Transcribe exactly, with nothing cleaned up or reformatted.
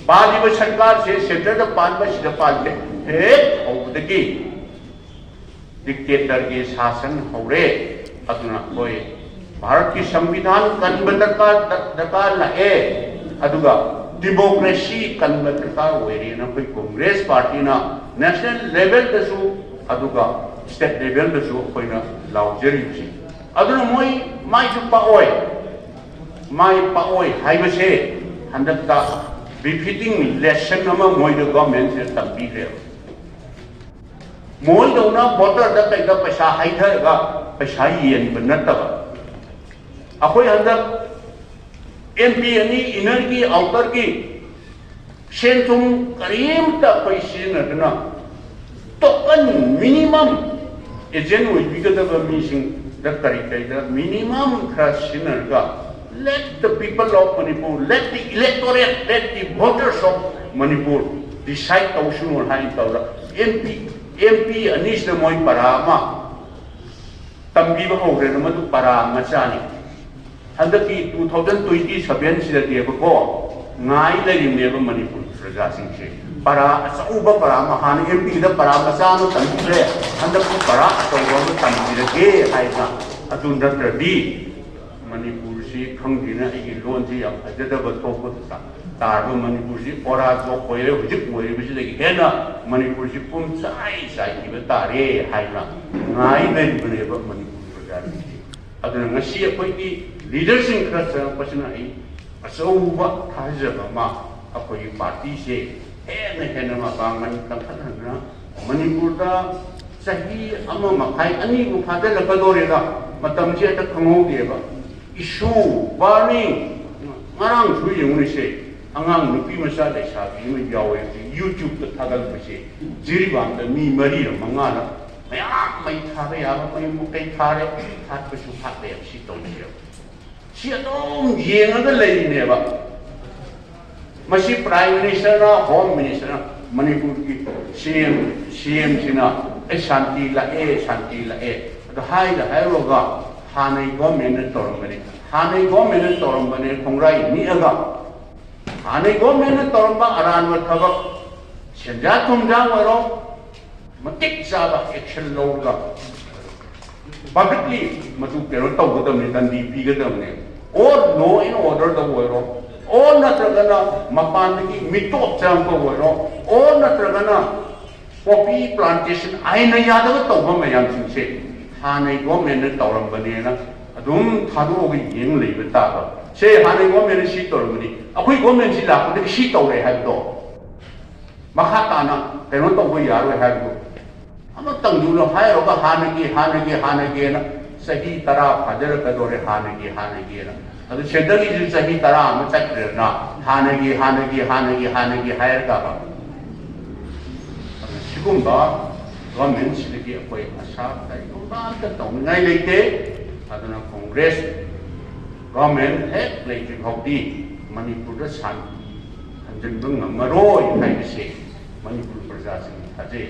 ꯄꯥꯜꯂꯤꯕ ꯁꯔꯀꯥꯔꯁꯦ ꯁꯦꯟꯇꯔꯗ ꯄꯥꯟꯕ ꯁꯤꯗ ꯄꯥꯜꯂꯦ꯫ ꯍꯦꯛ ꯍꯧꯕꯗꯒꯤ ꯗꯤꯛꯇꯦꯇꯔꯒꯤ ꯁꯥꯁꯟ ꯍꯧꯔꯦ꯫ ꯑꯗꯨꯅ ꯑꯩꯈꯣꯏ ꯚꯥꯔꯠꯀꯤ ꯁꯪꯕꯤꯙꯥꯟ ꯀꯟꯕ ꯗꯔꯀꯥꯔ ꯗꯔꯀꯥꯔ ꯂꯥꯛꯑꯦ꯫ ꯑꯗꯨꯒ ꯗꯤꯃꯣꯀ꯭ꯔꯦꯁꯤ ꯀꯟꯕ ꯗꯔꯀꯥꯔ ꯑꯣꯏꯔꯦꯅ ꯑꯩꯈꯣꯏ ꯀꯣꯡꯒ꯭ꯔꯦꯁ ꯄꯥꯔꯇꯤꯅ ꯅꯦꯁꯅꯦꯜ ꯂꯦꯚꯦꯜꯗꯁꯨ, ꯑꯗꯨꯒ ꯁ꯭ꯇꯦꯠ ꯂꯦꯚꯦꯜꯗꯁꯨ ꯑꯩꯈꯣꯏꯅ ꯂꯥꯎꯖꯔꯤꯕꯁꯤ꯫ ꯑꯗꯨꯅ ꯃꯣꯏ ꯃꯥꯏꯁꯨ ꯄꯥꯛꯑꯣꯏ꯫ ꯃꯥꯏ ꯄꯥꯛꯑꯣꯏ ꯍꯥꯏꯕꯁꯦ ꯍꯟꯗꯛꯇ ꯕꯤꯐꯤꯇꯤꯡ ꯂꯦꯁꯟ ꯑꯃ ꯃꯣꯏꯗ ꯒꯣꯔꯃꯦꯟꯁꯤꯅ ꯇꯝꯕꯤꯈ꯭ꯔꯦꯕ꯫ ꯃꯣꯏꯗꯧꯅ ꯕꯣꯇꯔꯗ ꯀꯩꯗ ꯄꯩꯁꯥ ꯍꯩꯊꯔꯒ ꯄꯩꯁꯥ ꯌꯦꯟꯕ ꯅꯠꯇꯕ, ꯑꯩꯈꯣꯏ ꯍꯟꯗꯛ ꯑꯦꯝ ꯄꯤ ꯑꯅꯤ, ꯏꯅꯔꯒꯤ ꯑꯥꯎꯇꯔꯒꯤ ꯁꯦꯟ ꯊꯨꯝ ꯀꯔꯤꯝꯇ ꯑꯩꯈꯣꯏ ꯁꯤꯖꯤꯟꯅꯗꯅ, ꯇꯣꯀꯟ ꯃꯤꯅꯤꯃꯝ ꯑꯦꯖꯦꯟ ꯑꯣꯏꯕꯤꯒꯗꯕ ꯃꯤꯁꯤꯡꯗ ꯀꯔꯤ ꯀꯔꯤꯗ ꯃꯤꯅꯤꯃꯝ ꯈꯔ ꯁꯤꯖꯤꯟꯅꯔꯒ, let the people of Manipur, let the electorate, let the voters of Manipur decide ꯇꯧꯁꯅꯨ ꯍꯥꯏꯅ ꯇꯧꯔ, ꯑꯦꯝ ꯄꯤ ꯑꯦꯝ ꯄꯤ ꯑꯅꯤꯁꯤꯗ ꯃꯣꯏ ꯄꯔꯥ ꯑꯃ ꯇꯝꯕꯤꯕ ꯍꯧꯈ꯭ꯔꯦꯅ, ꯃꯗꯨ ꯄꯔꯥ ꯃꯆꯥꯅꯤ꯫ ꯍꯟꯗꯛꯀꯤ two thousand twenty seven ꯁꯤꯗꯗꯤꯕꯀꯣ, ꯉꯥꯏ ꯂꯩꯔꯤꯕꯅꯦꯕ ꯃꯅꯤꯄꯨꯔꯒꯤ ꯄ꯭ꯔꯖꯥꯁꯤꯡꯁꯦ꯫ ꯄꯔꯥ ꯑꯆꯧꯕ ꯄꯔꯥ ꯑꯃ, ꯍꯥꯟꯅ ꯑꯦꯝ ꯄꯤꯗ ꯄꯔꯥ ꯃꯆꯥ ꯑꯃ ꯇꯝꯕꯤꯈ꯭ꯔꯦ, ꯍꯟꯗꯛꯇꯤ ꯄꯔꯥ ꯑꯆꯧꯕ ꯑꯃ ꯇꯝꯕꯤꯔꯒꯦ ꯍꯥꯏꯅ꯫ ꯑꯗꯨ ꯅꯠꯇ꯭ꯔꯗꯤ ꯃꯅꯤꯄꯨꯔꯁꯤ ꯈꯪꯗꯦꯅ, ꯑꯩꯒꯤ ꯂꯣꯟꯁꯤ ꯌꯥꯝ ꯐꯖꯗꯕ ꯊꯣꯛꯄꯗꯨꯗ ꯇꯥꯔꯕ ꯃꯅꯤꯄꯨꯔꯁꯤ ꯑꯣꯔꯥ ꯖꯣꯛ ꯑꯣꯏꯔꯦ꯫ ꯍꯧꯖꯤꯛ ꯑꯣꯏꯔꯤꯕꯁꯤꯗꯒꯤ ꯍꯦꯟꯅ ꯃꯅꯤꯄꯨꯔꯁꯤ ꯄꯨꯝꯆꯥꯏ ꯆꯥꯏꯈꯤꯕ ꯇꯥꯔꯦ ꯍꯥꯏꯅ ꯉꯥꯏ ꯂꯩꯔꯤꯕꯅꯦꯕ ꯃꯅꯤꯄꯨꯔ ꯄ꯭ꯔꯖꯥꯁꯤꯡꯁꯤ꯫ ꯑꯗꯨꯅ ꯉꯁꯤ ꯑꯩꯈꯣꯏꯒꯤ ꯂꯤꯗꯔꯁꯤꯡ ꯈꯔ ꯆꯪꯉꯛꯄꯁꯤꯅ ꯑꯩ ꯑꯆꯧꯕ ꯊꯥꯖꯕ ꯑꯃ, ꯑꯩꯈꯣꯏꯒꯤ ꯄꯥꯔꯇꯤꯁꯦ ꯍꯦꯟꯅ ꯍꯦꯟꯅ ꯃꯄꯥꯡꯒꯜ ꯀꯟꯈꯠꯍꯟꯗꯨꯅ ꯃꯅꯤꯄꯨꯔꯗ ꯆꯍꯤ ꯑꯃ ꯃꯈꯥꯏ ꯑꯅꯤꯕꯨ ꯐꯥꯖꯤꯜꯂꯛꯀꯗꯧꯔꯦꯗ, ꯃꯇꯝꯁꯦ ꯍꯦꯛꯇ ꯈꯪꯍꯧꯗꯦꯕ꯫ ꯏꯁꯨ, ꯕꯥꯔꯅꯤꯡ, ꯉꯔꯥꯡꯁꯨ ꯌꯦꯡꯉꯨꯅꯦꯁꯦ, ꯑꯉꯥꯡ ꯅꯨꯄꯤ ꯃꯆꯥ ꯂꯩꯁꯥꯕꯤ ꯑꯃ ꯌꯥꯎꯋꯦ ꯍꯧꯖꯤꯛ YouTube-ꯇ ꯊꯥꯒꯠꯂꯛꯄꯁꯦ꯫ ꯖꯤꯔꯤꯕꯥꯝꯗ ꯃꯤ ꯃꯔꯤꯔ ꯃꯉꯥꯔ ꯃꯌꯥꯝ ꯃꯩ ꯊꯥꯕ ꯌꯥꯕ ꯃꯌꯨꯝ ꯃꯀꯩ ꯊꯥꯔꯦ, ꯍꯥꯠꯄꯁꯨ ꯍꯥꯠꯂꯦ꯫ ꯁꯤ ꯇꯧꯔꯤꯁꯦ, ꯁꯤ ꯑꯗꯨꯝ ꯌꯦꯡꯉꯒ ꯂꯩꯔꯤꯅꯦꯕ꯫ ꯃꯁꯤ ꯄ꯭ꯔꯥꯏꯝ ꯃꯤꯅꯤꯁꯇꯔꯅ, ꯍꯣꯝ ꯃꯤꯅꯤꯁꯇꯔꯅ, ꯃꯅꯤꯄꯨꯔꯒꯤ ꯁꯤ ꯑꯦꯝ, ꯁꯤ ꯑꯦꯝꯁꯤꯅ "ꯑꯩ ꯁꯥꯟꯇꯤ ꯂꯥꯛꯑꯦ, ꯁꯥꯟꯇꯤ ꯂꯥꯛꯑꯦ" ꯑꯗꯣ ꯍꯥꯏꯗ ꯍꯥꯏꯔꯨꯔꯒ, ꯍꯥꯟꯅꯒꯤ ꯒꯣꯔꯃꯦꯟꯅ ꯇꯧꯔꯝꯕꯅꯤ, ꯍꯥꯟꯅꯒꯤ ꯒꯣꯔꯃꯦꯟꯅ ꯇꯧꯔꯝꯕꯅꯤ ꯈꯣꯡꯒ꯭ꯔꯥꯏ ꯅꯤꯛꯑꯒ, ꯍꯥꯟꯅꯩ ꯒꯣꯔꯃꯦꯟꯅ ꯇꯧꯔꯝꯕ ꯑꯔꯥꯟꯕ ꯊꯕꯛ, ꯁꯦꯟꯖꯥ ꯊꯨꯝꯖꯥ ꯑꯣꯏꯔꯣ, ꯃꯇꯤꯛ ꯆꯥꯕ ꯑꯦꯛꯁꯟ ꯂꯧꯔꯒ ꯄꯕ꯭ꯂꯤꯛꯂꯤ ꯃꯗꯨ ꯀꯩꯅꯣ ꯇꯧꯒꯗꯕꯅꯤ, ꯗꯟꯗꯤ ꯄꯤꯒꯗꯕꯅꯤ꯫ ꯑꯣꯔ ꯂꯣ ꯑꯦꯟ ꯑꯣꯔꯗꯔꯗ ꯑꯣꯏꯔꯣ, ꯑꯣꯔ ꯅꯠꯇ꯭ꯔꯒꯅ ꯃꯄꯥꯟꯗꯒꯤ ꯃꯤꯇꯣꯞ ꯆꯪꯉꯛꯄ ꯑꯣꯏꯔꯣ, ꯑꯣꯔ ꯅꯠꯇ꯭ꯔꯒꯅ ꯄꯣꯄꯤ ꯄ꯭ꯂꯥꯟꯇꯦꯁꯟ ꯑꯥꯏꯟꯅ ꯌꯥꯗꯕ ꯇꯧꯕ ꯃꯌꯥꯝꯁꯤꯡꯁꯦ ꯍꯥꯟꯅꯩ ꯒꯣꯔꯃꯦꯟꯅ ꯇꯧꯔꯝꯕꯅꯦꯅ ꯑꯗꯨꯝ ꯊꯥꯗꯣꯛꯑꯒ ꯌꯦꯡ ꯂꯩꯕ ꯇꯥꯕ꯫ ꯁꯦ, ꯍꯥꯟꯅꯩ ꯒꯣꯔꯃꯦꯟꯅ ꯁꯤ ꯇꯧꯔꯝꯕꯅꯤ, ꯑꯩꯈꯣꯏ ꯒꯣꯔꯃꯦꯟꯁꯤ ꯂꯥꯛꯄꯗꯒꯤ ꯁꯤ ꯇꯧꯔꯦ ꯍꯥꯏꯕꯗꯣ ꯃꯈꯥ ꯇꯥꯅ ꯀꯩꯅꯣ ꯇꯧꯕ ꯌꯥꯔꯣꯏ ꯍꯥꯏꯕꯗꯣ ꯑꯃꯇꯪꯗꯨꯅ ꯍꯥꯏꯔꯒ ꯍꯥꯟꯅꯒꯤ, ꯍꯥꯟꯅꯒꯤ, ꯍꯥꯟꯅꯒꯤꯅ ꯆꯍꯤ ꯇꯔꯥ ꯐꯥꯖꯔꯛꯀꯗꯧꯔꯦ, ꯍꯥꯟꯅꯒꯤ, ꯍꯥꯟꯅꯒꯤꯅ꯫ ꯑꯗꯨ ꯁꯦꯟꯇꯔꯒꯤꯁꯨ ꯆꯍꯤ ꯇꯔꯥ ꯑꯃ ꯆꯠꯈ꯭ꯔꯦꯗꯅ, ꯍꯥꯟꯅꯒꯤ, ꯍꯥꯟꯅꯒꯤ, ꯍꯥꯟꯅꯒꯤ, ꯍꯥꯟꯅꯒꯤ ꯍꯥꯏꯔꯒ꯫ ꯑꯗꯨ ꯁꯤꯒꯨꯝꯕ ꯒꯣꯔꯃꯦꯟꯁꯤꯗꯒꯤ ꯑꯩꯈꯣꯏ ꯑꯁꯥ ꯀꯔꯤꯒꯨꯝꯕ ꯑꯝꯇ ꯇꯧꯅꯤꯡꯉꯥꯏ ꯂꯩꯇꯦ꯫ ꯑꯗꯨꯅ ꯀꯣꯡꯒ꯭ꯔꯦꯁ ꯒꯣꯔꯃꯦꯟ ꯍꯦꯛ ꯂꯩꯇ꯭ꯔꯤ ꯐꯥꯎꯗꯤ ꯃꯅꯤꯄꯨꯔꯗ ꯁꯥꯟꯇꯤ ꯍꯟꯖꯤꯟꯕ ꯉꯝꯃꯔꯣꯏ ꯍꯥꯏꯕꯁꯦ ꯃꯅꯤꯄꯨꯔ ꯄ꯭ꯔꯖꯥꯁꯤꯡꯅ ꯊꯥꯖꯩ꯫